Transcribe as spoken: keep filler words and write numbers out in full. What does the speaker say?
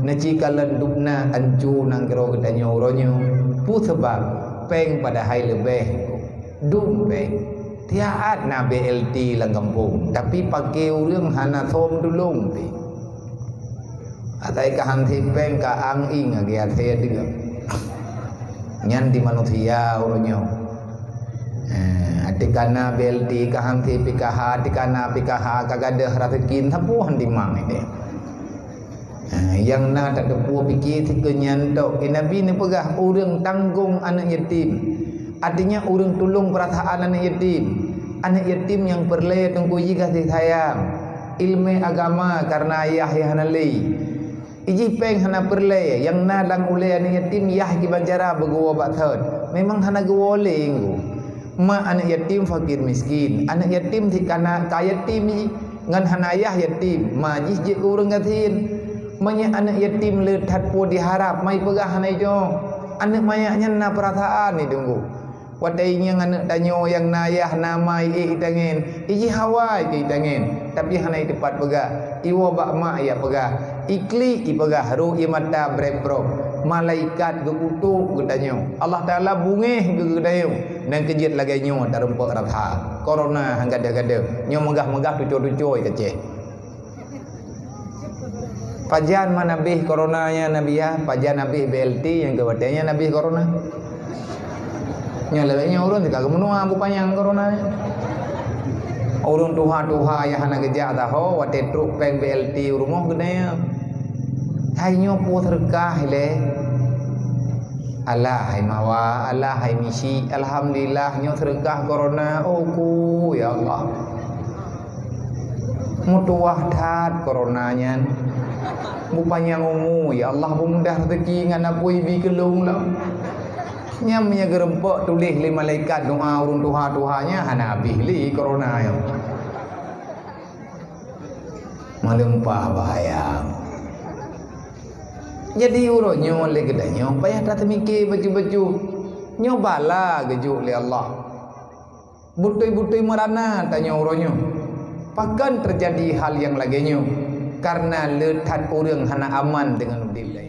Neuci kalon dubna anco nanggroe geutanyoe uroe nyoe. Peue sabab? Péng padahai leubeh. Dum péng. Tiaat na B L T lam gampông, tapi paké ureuëng hana som tulông pih. Atai ka han sép péng ka ang-ing lagée asée deuek. Nyan di manusia uroe nyoe. Eh, até kana B L T ka han sép P K H, até kana P K H ka gadôh raseuki, sapeue han dimang ideh. Eh, nyang na tateupeue pike sikeue nyan tok. Eh, Nabi neupeugah, "Ureuëng tanggong aneuëk yatim." Artinya, ureuëng tulông peurasaan aneuëk yatim. Aneuëk yatim nyang peureulée teungku jih gaséh sayang. Iéleumé agama kareuna ayah nyang hana lé. Ijih péng hana peureulée, nyang na lam ulée aneuëk yatim yah kiban cara beuguwoe bak thon. Memang hana geuwoe lé, teungku. Mak aneuëk yatim fakir miskin. Aneuëk yatim cit kana ka yatim jih, ngon hana ayah yatim. Ma jih jeuet keu ureuëng gasien. Meunyoe aneuëk yatim le that peue diharab, ma ipeugah hana ijo. Aneuëk manyak nyan na peurasaan, teungku. Watée ingieng aneuëk tanyoe nyang na ayah na ma iék itangen, ijih hawa keu itangen, tapi hana iteupat peugah. Iwoe bak mak ijak peugah, iklik ipeugah, rôh ié mata brek-brok. Malaikat geukutok geutanyoe. Allah Taala beungéh geutanyoe. Nyang keujeuet lagée nyoe tarumpok rasa. Corona han gadôh-gadôh. Nyoe meugah-meugah tuco-tuco i Aceh. Pajan ma nabéh corona nyan Nabi ya, pajan nabéh B L T nyang keu watée nyan nabéh corona. Nyan lagée nyoe ureuëng teuka geumeunuah bupanyang corona nyan. Ureuëng tuha-tuha nyang hana geujak taho watée trok péng B L T u rumoh geude. Hai nyoe peue seudeukah ilée. Alah hai mawa, alah hai misi, alhamdulillah nyoe seudeukah corona. Oh ku, ya Allah. Meutuwah that corona nyan. Beupanyang umu, ya Allah, beumudah rezeki ngon apui bi keulong lom. Nyan meunyoe geurumpok tuléh lé malaikat doa ureuëng tuha-tuha nyan hana habéh lé corona nyan. Meuleumpah bahaya. Jadi uroe nyoe lé geutanyoe payah tateumike bacut-bacut. Nyoe bala geujok lé Allah. Beutôi-beutôi meurana tanyoe uroe nyoe. Pakon teujadi hal nyang lagée nyoe? Kareuna le that ureuëng hana aman deungon udeb lé.